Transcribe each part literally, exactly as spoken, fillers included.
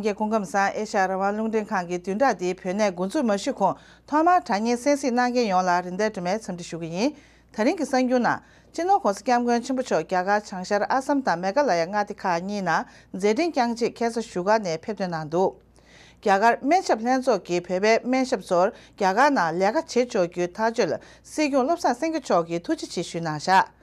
རྒྱལ། སྐུ་ཁམས་བཟང་། ཨེ་ཤ་ཡ་རང་དབང་རླུང་འཕྲིན་ཁང་གི་བདུན་ཕྲག་འདིའི་བོད་གནས་འགོ་འཛུགས་མ་ཞུས་གོང་ཐོག་མར་དྲ་བརྙན་གསན་གཟིགས་གནང་མཁན་ཡོངས་ལ་རིན་ལྡན་སྒྲོལ་མས་འཚམས་འདྲི་ཞུ་གི་ཡིན། ད་རིང་གི་གསར་འགྱུར་ནང་། སྤྱི་ནོར་༸གོང་ས་༸སྐྱབས་མགོན་ཆེན་པོ་མཆོག་རྒྱ་གར་བྱང་ཤར་ཨ་སམ་དང་མེ་ག་ལ་ཡ་མངའ་སྡེ་ཁག་གཉིས་ནང་མཛད་འཕྲིན་བསྐྱངས་རྗེས་ཁ་སང་བཞུགས་སྒར་ནས་ཕེབས་ཐོན་གནང་འདུག་རྒྱ་གར་སྨན་ཞབས་ལྷན་ཚོགས་ཀྱིས་བོད་པའི་སྨན་ཞབས་ཚོར་རྒྱ་གར་ནང་ལས་ཀ་བྱེད་ཆོག་རྒྱུའི་ཐག་གཅོད་ལ་སྲིད་སྐྱོང་བློ་བཟང་སེང་གེ་མཆོག་གིས་ཐུགས་རྗེ་ཆེ་ཞུས་གནང་བཞག་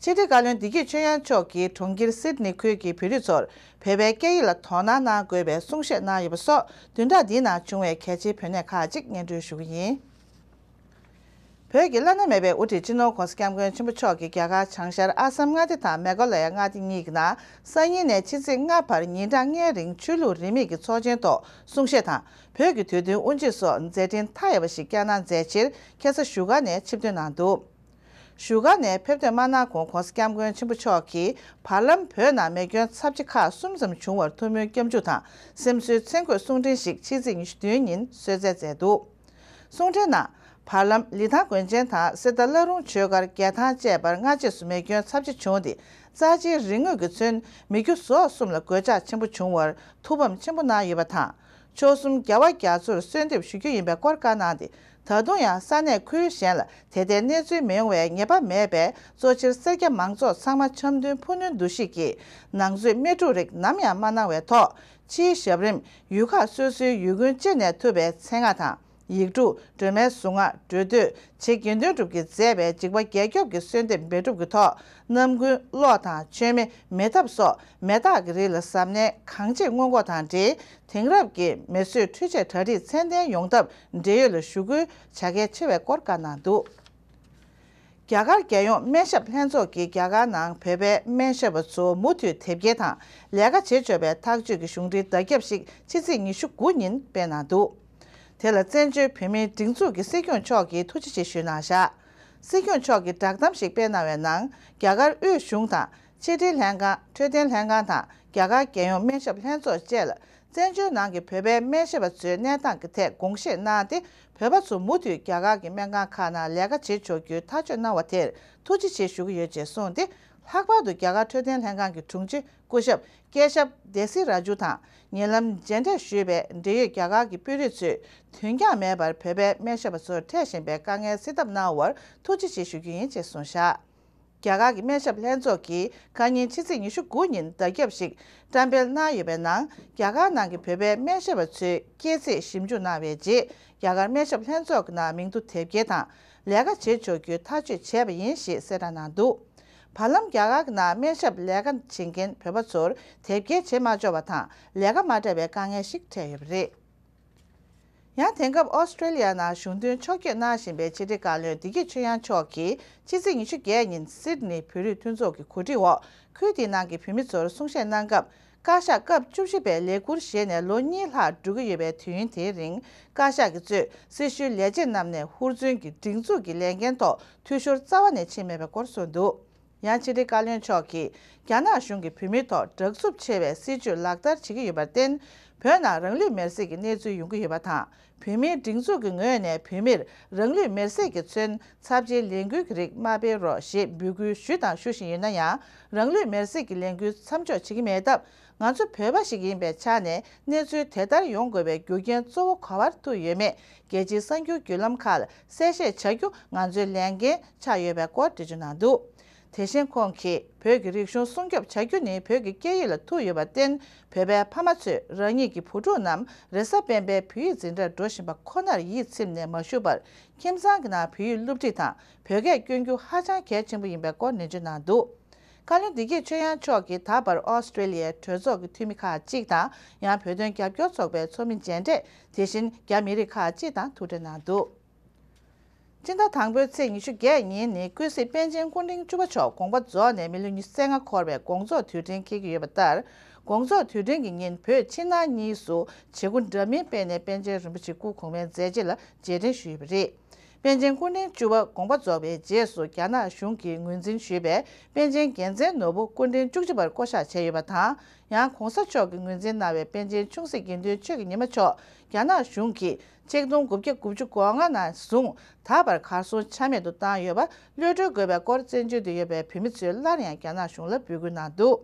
ཕྱི་དྲིལ་བཀའ་བློན་བདེ་སྐྱིད་ཆོས་དབྱངས་མཆོག་གིས་གྲོང་ཁྱེར་སིད་ནི་ཁུལ་གྱི་བོད་རིགས་ཚོར་བོད་པའི་སྐད་ཡིག་ལ་དོ་སྣང་གནང་དགོས་པའི་གསུང་བཤད་གནང་ཡོད་པ་སོགས་བདུན་ཕྲག་འདིའི་ནང་བྱུང་བའི་གལ་ཆེའི་བོད་གནས་ཁག་ཅིག་སྙན་སྒྲོན་ཞུ་གི་ཡིན། བོད་ཀྱི་བླ་ན་མེད་པའི་དབུ་ཁྲིད་སྤྱི་ནོར་༸གོང་ས་༸སྐྱབས་མགོན་ཆེན་པོ་མཆོག་གིས་རྒྱ་གར་བྱང་ཤར་ཨ་སམ་མངའ་སྡེ་དང་མེ་གོ་ལ་ཡ་མངའ་སྡེ་གཉིས་ཀྱི་ནང་སང་ཉིན་ནས་ཕྱི་ཚེས་ལྔ་བར་ཉིན་གྲངས་ལྔའི་རིང་ཆོས་ལུགས་རིས་མེད་ཀྱི་ཚོགས་ཆེན་ཐོག་གསུང་བཤད་དང་བོད་ཀྱི་དུས་སྟོན་དབུ་འབྱེད་སོགས་མཛད་འཕྲིན་མཐའ་ཡས་པ་ཞིག་བསྐྱངས་གནང་མཛད་ཕྱིར་ཁ་སང་བཞུགས་སྒར་ནས་ཆིབས་ཐོན་གནང་འདུག་བཞུགས་སྒར་ནས་ཕེབས་ཐོན་མ་གནང་གོང་༸གོང་ས་༸སྐྱབས་མགོན་ཆེན་པོ་མཆོག་གིས་བར་ལམ་བོད་ནང་མེ་སྐྱོན་ཚབས་ཆེ་ཁག་གསུམ་ཙམ་བྱུང་བར་ཐུགས་སྨོན་སྐྱབས་འཇུག་དང་སེམས་གསོའི་མཚན་འཁོད་གསུང་འཕྲིན་ཞིག་ཕྱི་ཚེས་ཉི་ཤུ་བདུན་ཉིན་གསོལ་སྩལ་མཛད་འདུག་གསུང་འཕྲིན་ནང་། བར་ལམ་ལི་ཐང་དགོན་ཆེན་དང་གསེར་རྟ་བླ་རུང་ཆོས་སྒར་རྒྱལ་ཐང་བཅས་པར་སྔ་རྗེས་སུ་མེ་སྐྱོན་ཚབས་ཆེ་བྱུང་སྟེ། རྩ་ཆེའི་རིག་དངོས་ཀྱིས་མཚོན་མི་རྒྱུ་ཟོག་གསུམ་ལ་གོད་ཆག་ཆེན་པོ་བྱུང་བར་ཐུགས་ཕམ་ཆེན་པོ་གནང་ཡོད་པ་དང་། མཆོག་གསུམ་རྒྱལ་བ་རྒྱ་མཚོར་གསོལ་འདེབས་ཞུ་རྒྱུ་ཡིན་པའི་སྐོར་བཀའ་གནང་སྟེ། ད་དུང་ཡང་ས་གནས་ཁུལ་གཞན་ལ་དེ་ལྟའི་གནས་ཚུལ་མི་ཡོང་བའི་ངེས་པ་མེད་པས། གཙོ་ཆེར་སེར་སྐྱ་མང་ཚོགས་ཚང་མ་འཆམ་མཐུན་ཕུ་ནུའི་འདུ་ཤེས་ཀྱིས་ནང་མཛོད་སྨན་འཁྲུག་རིགས་ནམ་ཡང་མ་གནང་བའི་ཐོག་ཕྱིའི་ཞབས་རིམ་ཡུལ་ཁག་སོ་སོའི་ཡུལ་དགོན་སྤྱི་ནས་ཐུབ་པའི་མཚན་སྔགས་དང་། ཡིག་དྲུག་སྒྲོལ་མའི་གཟུངས་སྔགས་འབྲུ་དོད་ཆེ་དགེ་འདུན་གྲུབ་ཀྱིས་མཛད་པའི་འཇིགས་པ་རྒྱལ་སྐྱོབ་ཀྱི་གསོལ་འདེབས་འབད་སྒྲུབ་ཀྱི་ཐོག་རྣམ་ཀུན་གློག་དང་མཆོད་མེ་མེ་ཐབ་སོགས་མེ་སྟག་གི་རིགས་ལ་གཟབ་ནན་གང་ཆེ་སྔོན་འགོག་དང་འབྲེལ། དེང་རབས་ཀྱི་མེ་གསོད་འཕྲུལ་ཆས་གྲ་སྒྲིག་ཚད་ལྡན་ཡོང་ཐབས་འབྲེལ་ཡོད་ལ་ཞུ་སྐུལ་བྱ་གལ་ཆེ་བའི་སྐོར་བཀའ་གནང་འདུག་རྒྱ་གར་རྒྱལ་ཡོངས་སྨན་ཞབས་ལྷན་ཚོགས་ཀྱིས་རྒྱ་གར་ནང་བོད་པའི་སྨན་ཞབས་པ་ཚོ་མུ་མཐུད་དེབ་སྐྱེལ་དང་ལས་ཀ་བྱེད་ཆོག་པའི་ཐག་གཅོད་ཀྱི་གཞུང་འབྲེལ་བརྡ་ཁྱབ་ཞིག་ཕྱི་ཚེས་ཉི་ཤུ་དགུ་ཉིན་སྤེལ་གནང་འདུག་དེ་ལ་བཙན་བྱོལ་བོད་མིའི་སྒྲིག་འཛུགས་ཀྱི་སྲིད་སྐྱོང་མཆོག་གིས་ཐུགས་རྗེ་ཆེ་ཞུས་གནང་བཞག་སྲིད་སྐྱོང་མཆོག་གིས་བསྒྲགས་གཏམ་ཞིག་སྤེལ་གནང་བའི་ནང་། རྒྱ་གར་དབུས་གཞུང་དང་ཕྱི་དྲིལ་ལྷན་ཁང་། འཕྲོད་བསྟེན་ལྷན་ཁང་དང་རྒྱ་གར་རྒྱལ་ཡོངས་སྨན་ཞབས་ལྷན་ཚོགས་བཅས་ལ། བཙན་བྱོལ་ནང་གི་བོད་པའི་སྨན་ཞབས་པ་ཚོའི་གནས་སྟངས་ཀྱི་ཐད་དགོངས་བཞེས་གནང་སྟེ། བོད་པ་ཚོ་མུ་མཐུད་རྒྱ་གར་གྱི་སྨན་ཁང་ཁག་ནང་ལས་ཀ་བྱེད་ཆོག་རྒྱུའི་ཐག་གཅོད་གནང་བ་དེར་ཐུགས་རྗེ་ཆེ་ཞུ་གི་ཡོད་ཅེས་གསུངས་ཏེ། ལྷག་པར་དུ་རྒྱ་གར་འཕྲོད་བསྟེན་ལྷན་ཁང་གི་དྲུང་ཆེ་སྐུ་ཞབས་སྐལ་ཞབས་སྡེ་སྲིད་ར་ཇུ་དང་། ཉེ་ལམ་མཇལ་འཕྲད་ཞུས་པའི་འབྲེལ་ཡོད་རྒྱ་གར་གྱི་དཔོན་རིགས་ཚོས་དོན་རྐྱང་མེད་པར་བོད་པའི་སྨན་ཞབས་པ་ཚོར་འཕྲད་བཞིན་པའི་དཀའ་ངལ་སེལ་ཐབས་གནང་བར་ཐུགས་རྗེ་ཆེ་ཞུ་རྒྱུ་ཡིན་ཅེས་གསུངས་བཞག་རྒྱ་གར་གྱི་སྨན་ཞབས་ལྷན་ཚོགས་ཀྱིས་ཁ་ཉིན་ཕྱི་ཚེས་ཉི་ཤུ་དགུ་ཉིན་བརྡ་ཁྱབ་ཞིག་བཀྲམ་སྤེལ་གནང་ཡོད་པའི་ནང་། རྒྱ་གར་ནང་གི་བོད་པའི་སྨན་ཞབས་པ་ཚོའི་སྐྱེས་ཚེས་ཞིབ་འཇུག་གནང་བའི་རྗེས། རྒྱ་གར་སྨན་ཞབས་ལྷན་ཚོགས་ཀྱི་ནང་མིང་ཐོ་དེབ་སྐྱེལ་དང་ལས་ཀ་བྱེད་ཆོག་རྒྱུའི་ཐག་གཅོད་བྱས་པ་ཡིན་ཞེས་གསལ་བསྒྲགས་གནང་འདུག་བར་ལམ་རྒྱ་གར་གྱི་ནང་སྨན་ཞབས་ལས་ཀ་བྱེད་མཁན་བོད་པ་ཚོར་དེབ་སྐྱེལ་བྱེད་མ་ཆོག་པ་དང་ལས་ཀ་མ་འཕྲད་པའི་དཀའ་ངལ་ཞིག་འཕྲད་ཡོད་པ་རེད། ཡང་དེང་སྐབས་ཨོ་སི་ཀྲེ་ལི་ཡ་ནང་གཞུང་དོན་ཕྱོགས་བསྐྱོད་གནང་བཞིན་པའི་ཕྱི་དྲིལ་བཀའ་བློན་བདེ་སྐྱིད་ཆོས་དབྱངས་མཆོག་གིས་ཕྱི་ཚེས་ཉི་ཤུ་བརྒྱད་ཉིན་སིད་ནི་བོད་རིགས་མཐུན་ཚོགས་ཀྱི་གོ་སྒྲིག་འོག་ཁུལ་དེའི་ནང་གི་བོད་མི་ཚོར་གསུང་བཤད་གནང་སྐབས། བཀའ་ཤག་སྐབས་བཅུ་བཞི་པས་ལས་ཁུར་བཞེས་ནས་ལོ་གཉིས་ལྷག་འགྲོ་གི་ཡོད་པའི་དུས་ཡུན་དེའི་རིང་། བཀའ་ཤག་གིས་གཙོས་སྲི་ཞུའི་ལས་བྱེད་རྣམས་ནས་ཧུར་བརྩོན་གྱིས་སྒྲིག་འཛུགས་ཀྱི་ལས་འགན་ཐོག་འཐུས་ཤོར་རྩ་བ་ནས་ཕྱིན་མེད་པའི་སྐོར་གསུངས་འདུག་ཡང་ཕྱི་དྲིལ་བཀའ་བློན་མཆོག་གིས། རྒྱ་ནག་གཞུང་གིས་བོད་མིའི་ཐོག་དྲག་རྩུབ་ཆེ་བའི་སྲིད་བྱུས་ལག་བསྟར་བྱེད་ཀྱི་ཡོད་པར་བརྟེན། བོད་ནང་རང་ལུས་མེར་སྲེག་གི་གནས་ཚུལ་ཡོང་གི་ཡོད་པ་དང་། བོད་མིའི་སྒྲིག་འཛུགས་ཀྱི་ངོས་ནས་བོད་མིར་རང་ལུས་མེར་སྲེག་གིས་མཚོན་ཚབས་ཆེའི་ལས་འགུལ་གྱི་རིགས་མ་སྤེལ་རོགས་ཞེས་འབོད་སྐུལ་ཞུས་དང་ཞུ་བཞིན་ཡོད་ན་ཡང་། རང་ལུས་མེར་སྲེག་གི་ལས་འགུལ་མཚམས་འཇོག་བྱེད་ཀྱི་མེད་སྟབས། ང་ཚོ་བོད་པ་ཞིག་ཡིན་པའི་ཆ་ནས་གནས་ཚུལ་དེ་ལྟར་ཡོང་དགོས་པའི་རྒྱུ་རྐྱེན་གཙོ་བོ་ག་བར་ཐུག་ཡོད་མེད་རྒྱལ་སྤྱིའི་གསར་འགྱུར་བརྒྱུད་ལམ་ཁག་ལ་གསལ་བཤད་བྱ་རྒྱུ་ང་ཚོའི་ལས་འགན་ཆགས་ཡོད་པའི་སྐོར་འགྲེལ་བརྗོད་གནང་འདུག་དེ་བཞིན་ཁོང་གིས། བོད་ཀྱི་རིག་གཞུང་སྲུང་སྐྱོབ་བྱ་རྒྱུ་ནི་བོད་ཀྱི་སྐད་ཡིག་ལ་ཐུག་ཡོད་པར་བརྟེན། བོད་པའི་ཕ་མ་ཚོས་རང་ཉིད་ཀྱི་བུ་ཕྲུག་རྣམས་རེས་གཟའ་སྤེན་པའི་བོད་ཡིག་འཛིན་གྲྭར་འགྲོ་བཞིན་པ་ཁོ་ནར་ཡིད་ཚིམ་ནས་མ་བཞུགས་པར། ཁྱིམ་ཚང་གི་ནང་བོད་ཡིག་སློབ་ཁྲིད་དང་བོད་སྐད་སྐྱོན་རྒྱུ་ཧ་ཅང་གལ་ཆེན་པོ་ཡིན་པའི་སྐོར་ནན་བརྗོད་གནང་འདུག་བཀའ་བློན་བདེ་སྐྱིད་ཆོས་དབྱངས་མཆོག་གིས་ད་བར་ཨོ་སི་ཀྲེ་ལི་ཡའི་གྲོས་ཚོགས་ཀྱི་འཐུས་མི་ཁག་ཅིག་དང་། ཡང་བོད་དོན་རྒྱབ་སྐྱོར་ཚོགས་པའི་ཚོགས་མི་མཇལ་འཕྲད། དེ་བཞིན་རྒྱ་མི་རིགས་ཁག་ཅིག་དང་ཐུག་འཕྲད་གནང་འདུག་སྤྱི་ཟླ་དང་པོའི་ཚེས་ཉི་ཤུ་བརྒྱད་ཉིན་ནི་ཀུན་གཟིགས་པཎ་ཆེན་སྐུ་ཕྲེང་བཅུ་པ་མཆོག་དགོངས་པ་རྫོགས་ནས་མི་ལོ་ཉི་ཤུ་རྩ་ལྔ་འཁོར་བའི་དགོངས་རྫོགས་དུས་དྲན་འཁེལ་གྱི་ཡོད་པ་ལྟར། དགོངས་རྫོགས་དུས་དྲན་གྱི་ཉིན་བོད་ཕྱི་ནང་གཉིས་སུ་བྱེད་སྒོ་འདྲ་མིན་སྤེལ་ནས་པཎ་ཆེན་རིན་པོ་ཆེ་སྐུ་གོང་མའི་མཛད་རྗེས་ལ་རྗེས་དྲན་ཞུས་ཡོད་པ་རེད། པཎ་ཆེན་སྐུ་ཕྲེང་བཅུ་པ་དགོངས་པ་རྫོགས་པའི་རྗེས་སུ་རྒྱ་ནག་གཞུང་གིས་ངོས་འཛིན་ཞུས་པའི་པཎ་ཆེན་རྒྱལ་མཚན་ནོར་བུ་སྐུ་ཕྲེང་བཅུ་གཅིག་པར་བསྐོ་གཞག་བྱས་ཡོད་པ་དང་། ཡང་གོང་ས་མཆོག་གིས་ངོས་འཛིན་གནང་བའི་པཎ་ཆེན་ཆུང་སྲིད་དགེ་འདུན་ཆོས་ཀྱི་ཉི་མ་མཆོག་རྒྱ་ནག་གཞུང་གིས། ཆིག་སྟོང་དགུ་བརྒྱ་དགུ་བཅུ་གོ་ལྔ་ནས་བཟུང་ད་བར་གར་སོང་ཆ་མེད་དུ་བཏང་ཡོད་པ་གློད་གྲོལ་དགོས་པའི་སྐོར་བཙན་བྱོལ་དུ་ཡོད་པའི་བོད་མི་ཚོས་སླར་ཡང་རྒྱ་ནག་གཞུང་ལ་འབོད་སྐུལ་གནང་འདུག་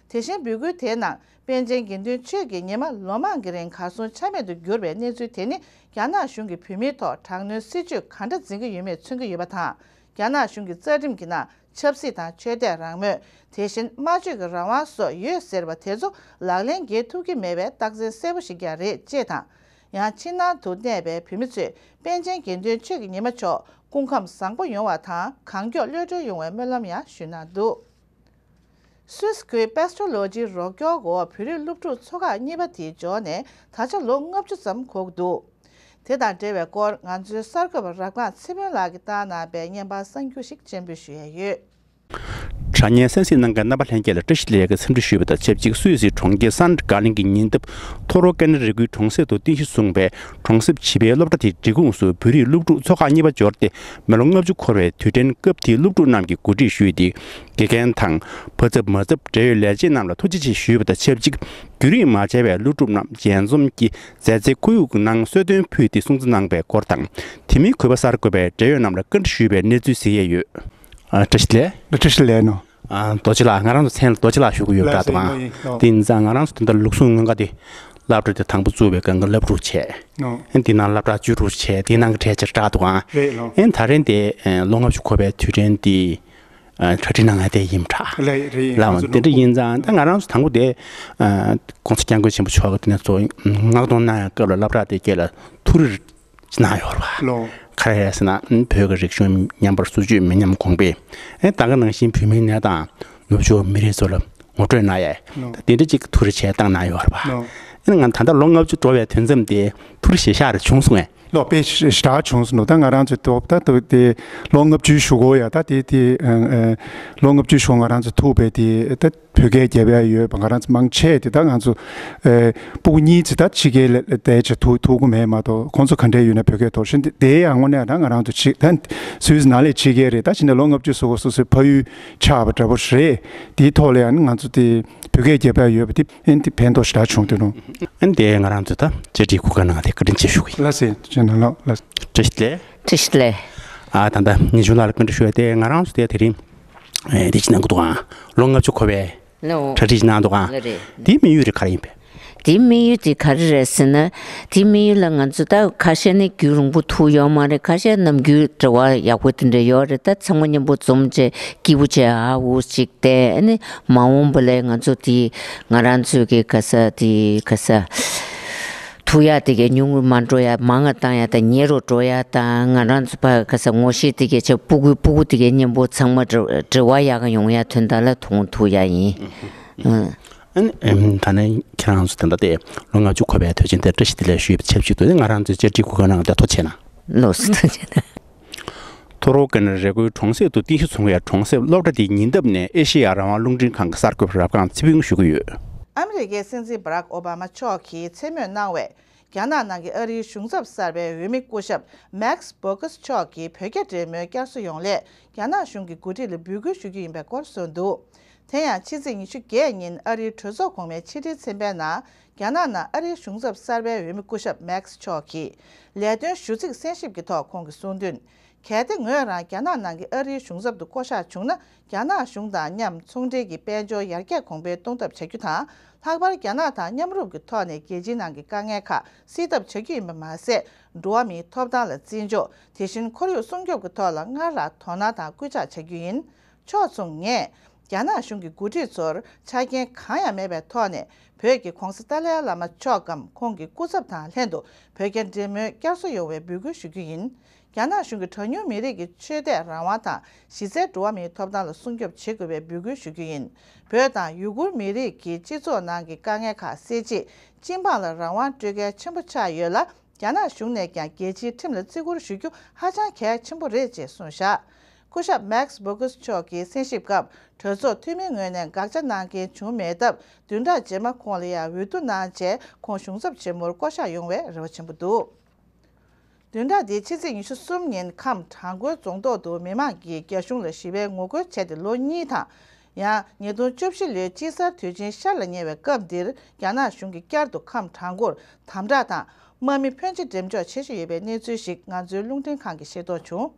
དེ་བཞིན་འབོད་སྐུལ་དེའི་ནང་པཎ་ཆེན་དགེ་འདུན་ཆོས་ཀྱི་ཉི་མ་ལོ་མང་གི་རིང་གར་སོང་ཆ་མེད་དུ་གྱུར་པའི་གནས་ཚུལ་དེ་ནི་རྒྱ་ནག་གཞུང་གིས་བོད་མིའི་ཐོག་དྲག་གནོན་སྲིད་བྱུས་ག་འདྲ་འཛིན་གྱི་ཡོད་མེད་མཚོན་གྱི་ཡོད་པ་དང་། རྒྱ་ནག་གཞུང་གི་རྩ་ཁྲིམས་ཀྱི་ནང་ཆབ་སྲིད་དང་ཆོས་དད་རང་མོས། དེ་བཞིན་སྨྲ་བརྗོད་ཀྱི་རང་དབང་སོགས་ཡོད་ཟེར་བ་དེ་ཚོ་ལག་ལེན་འགེལ་ཐུབ་ཀྱི་མེད་པའི་རྟགས་མཚན་གསལ་པོ་ཞིག་ཀྱང་རེད་ཅེས་དང་། ཡང་ཕྱི་ནང་དུ་གནས་པའི་བོད་མི་ཚོས་པཎ་ཆེན་དགེ་འདུན་ཆོས་ཀྱི་ཉི་མ་མཆོག་སྐུ་ཁམས་བཟང་པོ་ཡོང་བ་དང་གང་མགྱོགས་གློད་གྲོལ་ཡོང་བའི་སྨོན་ལམ་ཡང་ཞུས་གནང་འདུག་སུད་སི་ཁུལ་པེ་སི་ཊོ་ལོ་ཇི་རོགས་སྐྱོར་འོག་བོད་རིགས་སློབ་ཕྲུག་ཚོ་ཁག་གཉིས་པ་དེ་འབྱོར་ནས་ད་ཆ་ལོ་ལྔ་བཅུ་ཙམ་འགོར་གྱི་འདུག་དེ་དང་འབྲེལ་བའི་སྐོར་ང་ཚོའི་གསར་འགོད་པ་རབ་སྒང་ཚེ་དཔོན་ལགས་ཀྱིས་བཏང་གནང་པའི་བརྙན་པར་གསར་འགྱུར་ཞིག་སྤྱན་འབུལ་ཞུ་ཡས་ཡོད། དྲ་བརྙན་གསན་གཟིགས་གནང་མཁན་རྣམ་པ་ལྷན་རྒྱས་ལ་བཀྲ་ཤིས་བདེ་ལེགས་ཀྱི་འཚམས་འདྲི་ཞུས་པ་དང་ཆབས་ཅིག་སུད་སིའི་གྲོང་ཁྱེར་སན་ཀ་ལིན་གྱི་ཉེ་འདབས་ཐོ་རོ་ཀེ་ནེ་རི་ཁུལ་གྲོང་གསེབ་ཏུ་རྟེན་གཞི་བཟུང་བའི་གྲོང་གསེབ་བྱིས་པའི་སློབ་གྲྭ་དེའི་སྒྲིག་ཁོངས་སུ་བོད་རིགས་སློབ་ཕྲུག་ཚོ་ཁག་གཉིས་པ་འབྱོར་ཏེ་མི་ལོ་ལྔ་བཅུ་འཁོར་བའི་དུས་དྲན་སྐབས་དེའི་སློབ་ཕྲུག་རྣམས་ཀྱིས་གོ་སྒྲིག་ཞུས་ཏེ། དགེ་རྒན་དང་། བུ་ཚབ་མ་ཚབ་འབྲེལ་ཡོད་ལས་བྱེད་རྣམས་ལ་ཐུགས་རྗེ་ཆེ་ཞུས་པ་དང་ཆབས་ཅིག་རྒྱུན་རིང་མ་མཇལ་བའི་སློབ་ཕྲུག་རྣམས་མཇལ་འཛོམས་ཀྱིས་མཛའ་བརྩེའི་ཁོར་ཡུག་གི་ནང་གསོལ་སྟོན་ཕུལ་ཏེ་སྲུང་བརྩི་གནང་པའི་སྐོར་དང་། དེ་མིན་གུས་པ་གསར་འགོད་པས་འབྲེལ་ཡོད་རྣམས་ལ་བཀའ་འདྲི་ཞུས་པའི་གནས་ཚུལ་གཟིགས་ཡས་ཡོད། ཨ། བཀྲ་ཤིས་བདེ་ལེགས། བཀྲ་ཤིས་བདེ་ལེགས་ནོ། ཨ། རྡོ་རྗེ་ལགས། ང་རང་ཚོ་མཚན་ལ་རྡོ་རྗེ་ལགས་ཞུ་གི་ཡོད་པ་འདྲ་འདུག་ཨང་། ལགས་སེ། ལགས་སེ། དེ་ཡིན་ཙང་ང་རང་ཚོ་ད་ལྟ་ལུགས་ཟུང་སྔོན་ཁ་དེ་སློབ་གྲྭ་དེ་དང་པོ་བཙུགས་པའི་སྒང་ག་སློབ་ཕྲུག་བྱས། ཨོ། ཨེ་འདི་ནང་སློབ་གྲྭ་བཅུ་དྲུག་བྱས། དེ་ནང་གི་གྲས་ཆེར་བསྒྲགས་འདུག་ཨང་། རེད་ལོ། ཨེ་ད་རེས་འདི་ཨེ་ལོ་ལྔ་བཅུ་འཁོར་བའི་དུས་དྲན་འདི་ཨ་གྲ་སྒྲིག་གནང་ཡ་དེ་ཡིན་པ་འདྲ། ལགས་རེད། ལགས་འོང་། དེ་འདྲ་ཡིན་ཙང་ད་ང་རང་ཚོ་དང་པོ་དེ་ཨ་༸གོང་ས་༸སྐྱབས་མགོན་ཆེན་པོ་མཆོག་གིས་དེ་ནས་ཚོ་མངགས་གཏོང་གནང་ཡ་སྐབས་ལ་སློབ་གྲྭ་དེ་སྐད་ལ་ཐུགས་རེ་གནང་ཡོད་རེད་པ། ལོ། ག་རེ་རེད་ཟེར་ན་བོད་ཀྱི་རིག་གཞུང་མཉམ་པར་སྲུང་སྐྱོབ་མི་ཉམས་གོང་འཕེལ། ཨེ་ད་ག་ནང་བཞིན་བོད་མིའི་གནས་སྟངས་ནུབ་ཕྱོགས་མི་རིགས་ཚོ་ལ་ངོ་སྤྲོད་གནང་ཡས། ལོ། ད་དེ་འདྲ་ཅིག་ཐུགས་རེ་བྱས་བཏང་གནང་ཡོད་རེད་པ། ལོ། ཨེ་ང་ད་ལྟ་ལོ་ལྔ་བཅུ་འགྲོ་བའི་དུས་མཚམས་དེ་ཐུགས་རེ་བཞེས་ཤག་རེ་བྱུང་སོང་ངས། ལོ་དཔེ་ཞེ་དྲག་བྱུང་སོང་ནོ། ད་ང་རང་ཚོའི་ཐོག་ད་ལྟ་དེ་ལོ་ལྔ་བཅུའི་གཞུག་གུ་ཡ་ད་དེ་དེ་ཨ་ཨ་ལོ་ལྔ་བཅུའི་གཞུག་ང་རང་ཚོ་ཐུག་པའི་དེ་ད་བོད་སྐད་རྒྱབ་ཡ་ཡོད་པ་ང་རང་ཚོ་མང་ཆེ་དེ་ད་ང་ཚོ་ཨ་སྤུ་གུ་གཉིས་ཚེ་ད་ཕྱི་རྒྱལ་ལ་བསྡད་བྱས་ཐུག་ཐུག་གི་མེད་མ་གཏོགས་ཁོང་ཚོ་ག་འདྲས་ཡོད་ན་བོད་སྐད་ཐོག་ཤེས་དེ་དེ་ཡང་དངོས་གནས་ད་ང་རང་ཚོ་ཕྱི་ད་སུད་སི་ནང་ལས་ཕྱི་རྒྱལ་རེད། ད་ཕྱི་ནས་ལོ་ལྔ་བཅུ་སོ་སོ་སོའི་ཕ་ཡུལ་ཆགས་པ་འདྲ་པོ་རེད། དེའི་ཐོག་ལ་ཡང་ང་ཚོ་དེ་བོད་སྐད་རྒྱབ་ཡ་ཡོད་པ་དེ་ཨེ་འདི་ཕན་ཐོགས་ཞེ་དྲག་བྱུང་འདུག་ནོ། ཨེ་འདི་ང་རང་ཚོ་ད་བཅར་འདྲིའི་གོ་སྐབས་གནང་བ་དེ་བཀའ་དྲིན་ཆེ་ཞུ་གི་ཡིན། ལགས་སེ། ཐུགས་རྗེ་གནང་ལགས། ལགས། བཀྲ་ཤིས་བདེ་ལེགས། བཀྲ་ཤིས་བདེ་ལེགས། ཨ་ད་ལྟ་ཉི་ཆུང་ལགས་ལ་བཀའ་འདྲི་ཞུ་ཡ་དེ་ང་རང་ཚོ་དེ་དེ་རིང་ཨེ་དེ་ཅི་གནང་གི་འདུག་ཨང་། ལོ་ལྔ་བཅུ་འཁོར་བའི་ལོ། གྲ་སྒྲིག་གནང་འདུག་ཨང་། ལོ་རེད། དེའི་དམིགས་ཡུལ་རེད་ག་རེ་ཡིན་པས། དེའི་དམིགས་ཡུལ་དེ་ག་རེ་རེད་ཟེར་ན། དེའི་དམིགས་ཡུལ་ལ་ང་ཚོ་ད་ཁ་ཤས་ནི་རྒྱུན་རིང་པོ་ཐུག་ཡོད་མ་རེད། ཁ་ཤས་ནམ་རྒྱུན་འབྲེལ་བ་ཡག་པོ་དེ་འདྲ་ཡོད་རེད། ད་ཚང་མ་མཉམ་པོ་འཛོམས་བྱས་སྐྱིད་པོ་བྱས་ཨ་འུ་ཅིག་བསྡད། ཨ་ནི་མ་འོངས་པ་ལ་ང་ཚོ་དེ་ང་རང་ཚོའི་གི་ག་ས་དེ་ག་ས་ཐུག་ཡ་དེ་གའི་ཉུང་རུ་མ་འགྲོ་ཡ་མང་ང་བཏང་ཡ་དང་ཉེ་རུ་འགྲོ་ཡ་དང་ང་རང་ཚོ་ཕ་ག་ས་ངོ་ཤེས་དེ་གའི་ཆ་སྤུ་གུ་སྤུ་གུ་དེ་གའི་མཉམ་པོ་ཚང་མ་འབྲེལ་བ་ཡག་ག་ཡོང་ཡ་དོན་དག་ལ་ཐུག་ཐུག་ཡ་ཡིན། ཨ་ནི་ཨེམ་ད་ནི་ཁྱེད་རང་ཚོ་དེ་འདྲ་དེ་ལོ་ལྔ་བཅུ་འཁོར་བའི་དུས་ཆེན་དེ་བཀྲ་ཤིས་བདེ་ལེགས་ཞུས་པའི་ཆབས་ཅིག་ཏུ་ང་རང་ཚོའི་བཅར་འདྲིའི་གོ་སྐབས་གནང་བ་དེ་ཐུགས་རྗེ་གནང་། ལགས་སོ། ཐུགས་རྗེ་གནང་། ཐོ་རོ་ཀེ་ནེ་རི་ཁུལ་གྲོང་གསེབ་ཏུ་རྟེན་གཞི་བཟུང་བའི་གྲོང་གསེབ་སློབ་གྲྭ་དེའི་ཉེ་འདབས་ནས་ཨེ་ཤེ་ཡ་རང་དབང་རླུང་འཕྲིན་ཁང་གི་གསར་འགོད་པ་རབ་སྒང་ཚེ་ཕུན་ཞུ་གི་ཡོད། ཨ་མི་རི་ཀའི་སྲིད་འཛིན་བྷ་རག་ཨོ་བྷ་མ་མཆོག་གིས་མཚན་སྨོད་གནང་བའི་རྒྱ་ནག་ནང་གི་ཨ་རིའི་གཞུང་ཚབ་གསར་པའི་འོས་མི་སྐུ་ཞབས་མེག་སི་བྷོ་གྷས་མཆོག་གིས་བོད་རྒྱ་འབྲེལ་མོལ་བསྐྱར་གསོ་ཡོང་སླད་རྒྱ་ནག་གཞུང་གི་འགོ་ཁྲིད་ལ་འབོད་སྐུལ་ཞུ་རྒྱུ་ཡིན་པའི་སྐོར་གསུངས་འདུག་དེ་ཡང་ཕྱི་ཚེས་ཉི་ཤུ་བརྒྱད་ཉིན་ཨ་རིའི་གྲོས་ཚོགས་གོང་མའི་ཕྱི་དྲིལ་ཚན་པའི་ནང་རྒྱ་ནག་ནང་ཨ་རིའི་གཞུང་ཚབ་གསར་པའི་འོས་མི་སྐུ་ཞབས་མེག་སི་མཆོག་གིས་ལས་དོན་ཞུ་ཚིག་གསན་ཞིབ་ཀྱི་ཐོག་ཁོང་གིས་གསུངས་དོན། གལ་ཏེ་ངོས་རང་རྒྱ་ནག་ནང་གི་ཨ་རིའི་གཞུང་ཚབ་ཏུ་བསྐོ་གཞག་བྱུང་ན། རྒྱ་ནག་གཞུང་དང་མཉམ་ཚོང་འབྲེལ་གྱི་དཔལ་འབྱོར་ཡར་རྒྱས་གོང་འཕེལ་གཏོང་ཐབས་བྱ་རྒྱུ་དང་། ལྷག་པར་རྒྱ་ནག་དང་མཉམ་རུབ་ཀྱི་ཐོག་ནས་རྒྱལ་སྤྱིའི་ནང་གི་དཀའ་ངལ་ཁག་སེལ་ཐབས་བྱ་རྒྱུ་ཡིན་པ་མ་ཟད། འགྲོ་བ་མིའི་ཐོབ་ཐང་ལ་བརྩི་འཇོག་དེ་བཞིན་ཁོར་ཡུག་སྲུང་སྐྱོབ་ཀྱི་ཐོག་ལ་སྔར་ལྷག་དོ་སྣང་དང་སྐུལ་ལྕག་བྱ་རྒྱུ་ཡིན། ཕྱོགས་མཚུངས། ངས་རྒྱ་ནག་གཞུང་གི་འགོ་ཁྲིད་ཚོར་ཆ་རྐྱེན་གང་ཡང་མེད་པའི་ཐོག་ནས་བོད་ཀྱི་༧གོང་ས་ཏཱ་ལའི་བླ་མ་མཆོག་གམ་ཁོང་གི་སྐུ་ཚབ་དང་ལྷན་དུ་བོད་རྒྱ་འབྲེལ་མོལ་བསྐྱར་གསོ་ཡོང་བའི་འབོད་སྐུལ་ཞུ་རྒྱུ་ཡིན། རྒྱ་ནག་གཞུང་གིས་གྲངས་ཉུང་མི་རིགས་ཀྱི་ཆོས་དད་རང་དབང་དང་གཞི་རྩའི་འགྲོ་བ་མིའི་ཐོབ་ཐང་ལ་སྲུང་སྐྱོབ་བྱེད་དགོས་པའི་འབོད་སྐུལ་ཞུ་རྒྱུ་ཡིན། བོད་དང་ཡུ་གུར་མི་རིགས་ཀྱི་སྤྱི་ཚོགས་ནང་གི་དཀའ་ངལ་ཁག་སེལ་ཆེད་སྤྱི་འབངས་ལ་རང་དབང་སྤྲོད་གལ་ཆེན་པོ་ཆགས་ཡོད་ལ། རྒྱ་ནག་གཞུང་ནས་ཀྱང་རྒྱལ་སྤྱིའི་ཁྲིམས་ལ་བརྩི་བཀུར་ཞུ་རྒྱུ་ཧ་ཅང་གལ་ཆེན་པོ་རེད་ཅེས་གསུངས་བཞག་སྐུ་ཞབས་མེག་སི་བྷོ་གྷས་མཆོག་གིས་གསན་ཞིབ་སྐབས་གྲོས་ཚོགས་འཐུས་མིའི་ངོས་ནས་དགག་བྱ་གནང་མཁན་བྱུང་མེད་སྟབས། བདུན་ཕྲག་རྗེས་མ་ཁོང་ལ་ཡང་འོས་བསྡུ་གནང་རྗེས་ཁོང་གཞུང་ཚབ་ཆེན་མོར་བསྐོ་གཞག་ཡོང་བའི་རེ་བ་ཆེན་པོ་འདུག་བདུན་ཕྲག་འདིའི་ཕྱི་ཚེས་ཉི་ཤུ་གསུམ་ཉིན་ཁམས་བྲག་འགོའི་རྫོང་ཐོག་ཏུ་མི་མང་གིས་རྒྱ་གཞུང་ལ་ཞི་བའི་ངོ་རྒོལ་བྱས་ཏེ་ལོ་གཉིས་དང་། ཡང་ཉིས་སྟོང་བཅུ་བཞི་ལོའི་དཔྱིད་གསར་དུས་ཆེན་ཤར་ལ་ཉེ་བའི་སྐབས་འདིར་རྒྱ་ནག་གཞུང་གིས་བསྐྱར་དུ་ཁམས་བྲག་འགོར་དམ་དྲག་དང་། དམག་མི་ཕོན་ཆེ་འགྲེམས་འཇོག་བྱེད་བཞིན་ཡོད་པའི་གནས་ཚུལ་ཞིག་ང་ཚོའི་རླུང་འཕྲིན་ཁང་གིས་ཤེས་རྟོགས་བྱུང་།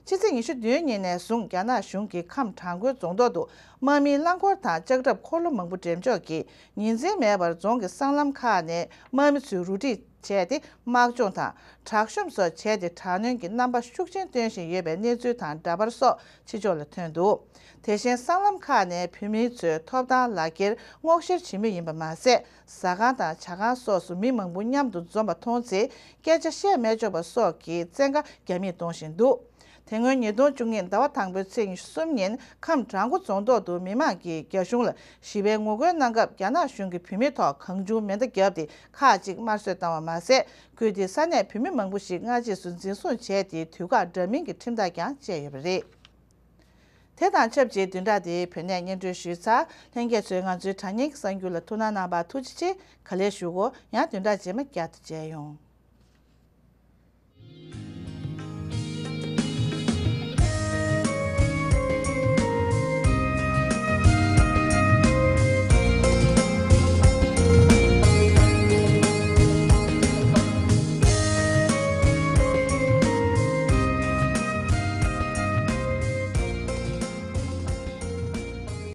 ཕྱི་ཚེས་ཉི་ཤུ་བདུན་ཉིན་ནས་བཟུང་རྒྱ་ནག་གཞུང་གིས་ཁམས་བྲག་འགོའི་རྫོང་ཐོག་ཏུ་དམག་མིའི་རླངས་འཁོར་དང་ལྕགས་ཁྲབ་འཁོར་ལོ་མང་པོ་འགྲེམས་འཇོག་གིས་ཉིན་མཚན་མེད་པར་རྫོང་གི་སྲང་ལམ་ཁག་ནས་དམག་མི་ཚོའི་རུ་སྒྲིག་བྱས་ཏེ་དམག་སྦྱོང་དང་དྲག་ཤོམ་སོགས་བྱས་ཏེ་དྲག་གནོན་གྱི་རྣམ་པ་ཤུགས་ཆེན་སྟོན་བཞིན་ཡོད་པའི་གནས་ཚུལ་དང་འདྲ་པར་སོགས་ཕྱི་ཕྱོགས་ལ་ཐོན་འདུག་དེ་བཞིན་སྲང་ལམ་ཁག་ནས་བོད་མིའི་ཚོའི་ཐོབ་ཐང་ལག་ཁྱེར་སྔོག་བཤེར་བྱེད་མུས་ཡིན་པ་མ་ཟད། ཟ་ཁང་དང་ཇ་ཁང་སོགས་སུ་མི་མང་པོ་མཉམ་དུ་འཛོམས་པ་མཐོང་ཚེ་སྐད་ཆ་བཤད་མི་ཆོག་པ་སོགས་ཀྱི་བཙན་བཀའ་རྒྱ་མིས་གཏོང་བཞིན་འདུག་དེ་སྔོན་ཉིས་སྟོང་བཅུ་གཉིས་ཟླ་བ་དང་པོའི་ཚེས་ཉི་ཤུ་གསུམ་ཉིན་ཁམས་བྲག་འགོ་རྫོང་ཐོག་ཏུ་མི་མང་གིས་རྒྱ་གཞུང་ལ་ཞི་བའི་ངོ་རྒོལ་གནང་སྐབས་རྒྱ་ནག་གཞུང་གིས་བོད་མིའི་ཐོག་གང་བྱུང་མེ་མདའ་བརྒྱབ་སྟེ་ཁག་ཅིག་དམར་གསོད་བཏང་བ་མ་ཟད། ཁུལ་དེའི་ས་གནས་བོད་མི་མང་པོ་ཞིག་སྔ་རྗེས་སུ་འཛིན་བཟུང་བྱས་ཏེ་དུས་བཀག་འདྲ་མིན་གྱི་ཁྲིམས་ཐག་ཀྱང་བཅད་ཡོད་པ་རེད། དེ་དང་ཆབས་ཅིག་བདུན་ཕྲག་འདིའི་བོད་གནས་སྙན་སྒྲོན་ཞུས་ཚར། ལྷན་རྒྱས་ཚོས་ང་ཚོའི་དྲ་བརྙན་གྱི་གསར་འགྱུར་ལ་ཐུགས་སྣང་གནང་བར་ཐུགས་རྗེ་ཆེ། ག་ལེར་ཞུ་གོ། ཡང་བདུན་ཕྲག་རྗེས་མ་བསྐྱར་དུ་མཇལ་ཡོང་།